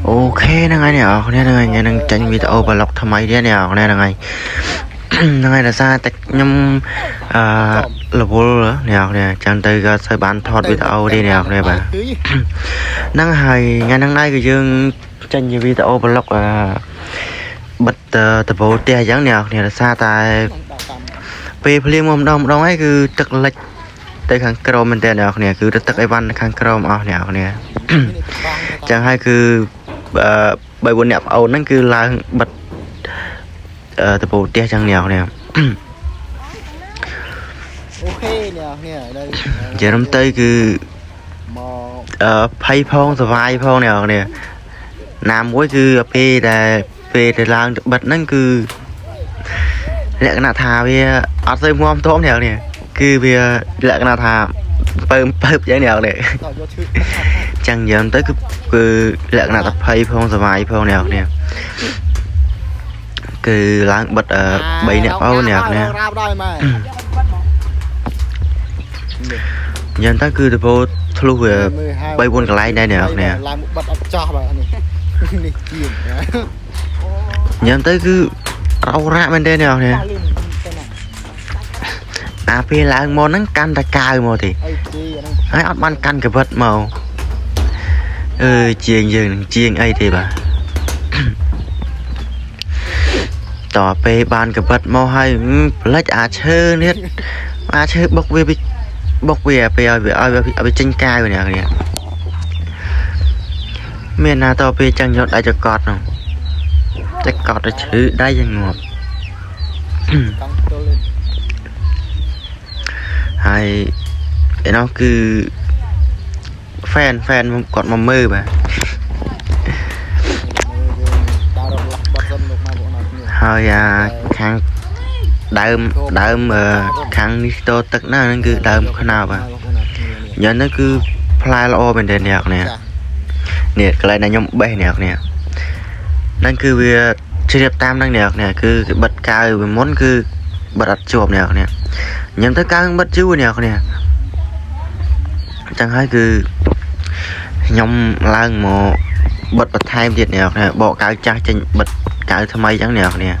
OK ហ្នឹងហើយអ្នកនរគ្នាហ្នឹងហើយថ្ងៃហ្នឹងចេញវីដេអូ vlog ថ្មីទៀតអ្នកនរគ្នាហ្នឹងហើយហ្នឹងហើយដោយសារតែខ្ញុំអឺរវល់អ្នកនរគ្នាចឹងទៅក៏សូវបានថតវីដេអូទេអ្នកនរគ្នាបាទហ្នឹងហើយថ្ងៃហ្នឹងដែរគឺយើងចេញជាវីដេអូ vlog អឺបិទដបូលផ្ទះអញ្ចឹងអ្នកនរគ្នាដោយសារតែពេលភ្លៀងមកម្ដងម្ដងហើយគឺទឹកលិចទៅខាងក្រោមមែនតើអ្នកនរគ្នាគឺទឹកអីវ៉ាន់ខាងក្រោមអស់អ្នកនរគ្នា ចឹងហើយគឺអឺបី4អ្នកប្អូនហ្នឹងគឺឡើងបិទអឺតពូផ្ទះចឹងអ្នកនេះ OK អ្នកនេះឥឡូវ និយាយរំទៅគឺ មក អឺភ័យផងសវាយផងអ្នកនេះណាមួយគឺពេលដែលពេលដែលឡើងទៅបិទហ្នឹងគឺលក្ខណៈថាវាអត់សូវមាំទ្រាំអ្នកនេះគឺវាលក្ខណៈថាពើពើចឹងអ្នកនេះ ដល់យកឈឺ ចឹងយើងទៅគឺគឺលក្ខណៈតភ័យផងសវាយផងអ្នកនេះគឺឡើងបិទអឺ3អ្នកប្អូនអ្នកនេះ រាបដល់ម៉ែ យ៉ាងទៅគឺទៅពោធ្លុះវា3 4កន្លែងដែរអ្នកនេះ ឡើងមុខបិទអត់ចោះបាទនេះនេះជាង យ៉ាងទៅគឺរោរ៉ាក់មែនទេអ្នកនេះអាពេលឡើងមកហ្នឹងកាន់តែកាវមកទេ អីជីអាហ្នឹង ហើយអត់បានកាន់កវិតមកអឺជាងយើងនឹងជាងអីទេបាទតពេលបានកវិតមកហើយផ្លិចអាឈើនេះអាឈើបុកវាពីបុកវាពេលឲ្យវាឲ្យវាចេញកាវអ្នកនេះមានណាតពេលចឹងយកដៃចកត់នោះតែកត់ទៅឈឺដៃយ៉ាងងាប់ កង់ទល់ ហើយឯនោះគឺ fan fan គាត់មកមើលបាទ ដើររកលាស់បិទសិនលោកម៉ែបងប្អូនគ្នា ហើយអាខាងដើមដើមខាងនេះតទឹកណាហ្នឹងគឺដើមខ្នោបាទយ៉ាងហ្នឹងគឺផ្លែល្អមែនទែនអ្នកនេះនេះកន្លែងដែលខ្ញុំបេះអ្នកនេះហ្នឹងគឺវាជ្រាបតាមហ្នឹងអ្នកនេះគឺគេបិទកាវពីមុនគឺបិទអត់ជាប់អ្នកនេះខ្ញុំទៅកាវបិទយូរអ្នកនេះអញ្ចឹងហើយគឺខ្ញុំឡើងមកបិទបន្ថែមទៀតអ្នកនេះបកកាវចាស់ចេញបិទកាវថ្មីអញ្ចឹងអ្នកនេះ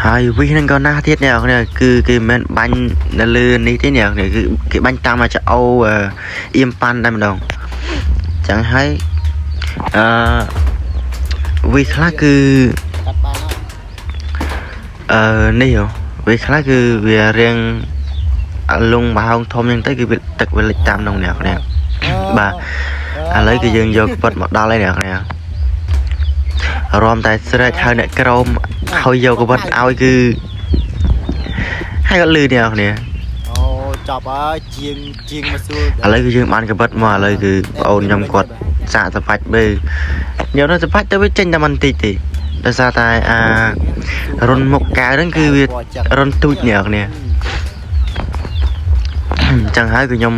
ហើយវិសហ្នឹងក៏ណាស់ទៀតអ្នកនេះគឺគេមិនមែនបាញ់នៅលើនេះទេអ្នកនេះគឺគេបាញ់តាមអាចអូអៀមប៉ាន់តែម្ដងអញ្ចឹងហើយអឺវិសខ្លះគឺ កាត់បានហើយ អឺនេះហ៎វាខ្លះគឺវារៀងលងបោងធំអញ្ចឹងទៅគឺវាទឹកវាលិចតាមក្នុងអ្នកនេះបាទឥឡូវគឺយើងយកប៉ិតមកដល់ហើយអ្នកនេះរំតែស្រែកហើយអ្នកក្រមហើយយកកបិតឲ្យគឺហើយអត់លឺអ្នកនេះ អូចប់ហើយជាងជាងមកសួរ ឥឡូវគឺយើងបានកបិតមកឥឡូវគឺប្អូនខ្ញុំគាត់សាកសបាច់បើយកទៅសបាច់ទៅវាចេញតែបន្តិចទេដោយសារតែអារុនមុខកៅហ្នឹងគឺវារុនទូចអ្នកនេះ ចឹងហើយគឺខ្ញុំ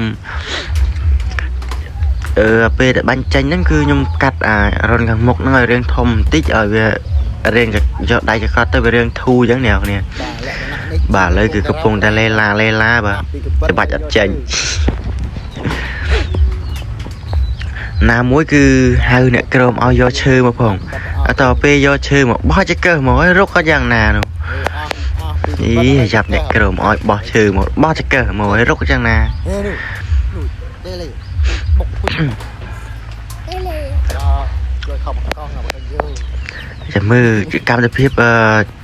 អឺពេលដែលបាញ់ចេញហ្នឹងគឺខ្ញុំកាត់អារុនខាងមុខហ្នឹងឲ្យរាងធំបន្តិចឲ្យវារាងយកដៃចកត់ទៅវារាងធូរអញ្ចឹងអ្នកនេះ បាទលក្ខណៈនេះ បាទឥឡូវគឺកំពុងតែលេឡាលេឡាបាទច្បាច់អត់ចេញណាមួយគឺហៅអ្នកក្រុមឲ្យយកឈើមកផងអត់តពេលយកឈើមកបោះចកើមកឲ្យរុកក៏យ៉ាងណានោះអីយ៉ាប់អ្នកក្រុមឲ្យបោះឈើមកបោះចកើមកឲ្យរុកយ៉ាងណា ហេនោះនោះទេលេបុកពុជដល់ជួយខំកង់ដល់យើង ចាំមើលកម្មវិធីអឺ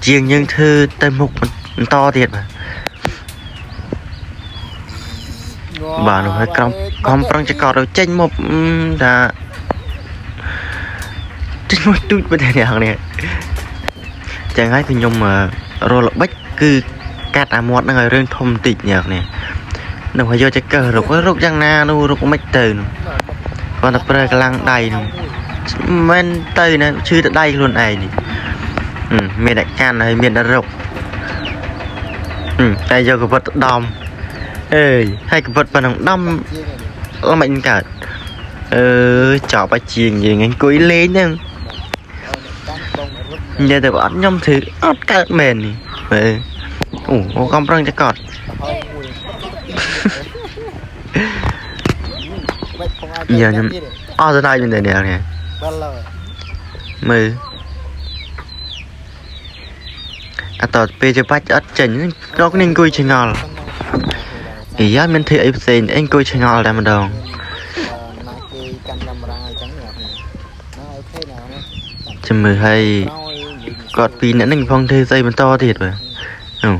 ជាងយើងធ្វើទៅមុខបន្តទៀតបាទបាទនោះហើយក្រុមខំប្រឹងចកត់ឲ្យចេញមកថាចេញមកទូចមែនទេអ្នកនេះចឹងហើយគឺខ្ញុំរកល្បិចគឺកាត់អាមាត់ហ្នឹងឲ្យរឿងធំបន្តិចអ្នកនេះនោះហើយយកចកឹះរុករកយ៉ាងណានោះរុកមិនទៅនោះគាត់តែប្រើកម្លាំងដៃនោះមិនទៅណាឈឺទៅដៃខ្លួនឯងនេះមានតែកាន់ហើយមានតែរុកតែយកកវិតដំអើយហើយកវិតប៉ុណ្ណឹងដំ ជាងនេះ ល្មិចកើតអឺចប់ឲ្យជាងយើងអង្គុយលេងហ្នឹង កាន់បងរត់ និយាយទៅអត់ខ្ញុំធ្វើអត់កើតមែននេះមើលអូកំប្រឹងចកត់ ហើយមួយបាច់ផង យ៉ាខ្ញុំអស់ទៅដល់មែនទេអ្នកនេះ បិលហើយ មើលអត់តពេលច្បាច់អត់ចេញក្រកនេះអង្គុយឆ្ងល់អាយ៉ាមានធ្វើអីផ្សេងអីអង្គុយឆ្ងល់តែម្ដង ណាគេកាន់កាមេរ៉ាអញ្ចឹងអ្នកណា OK ណា ចាំមើលឲ្យគាត់ពីរអ្នកហ្នឹងផងធ្វើស្អីបន្តទៀតបាទអូ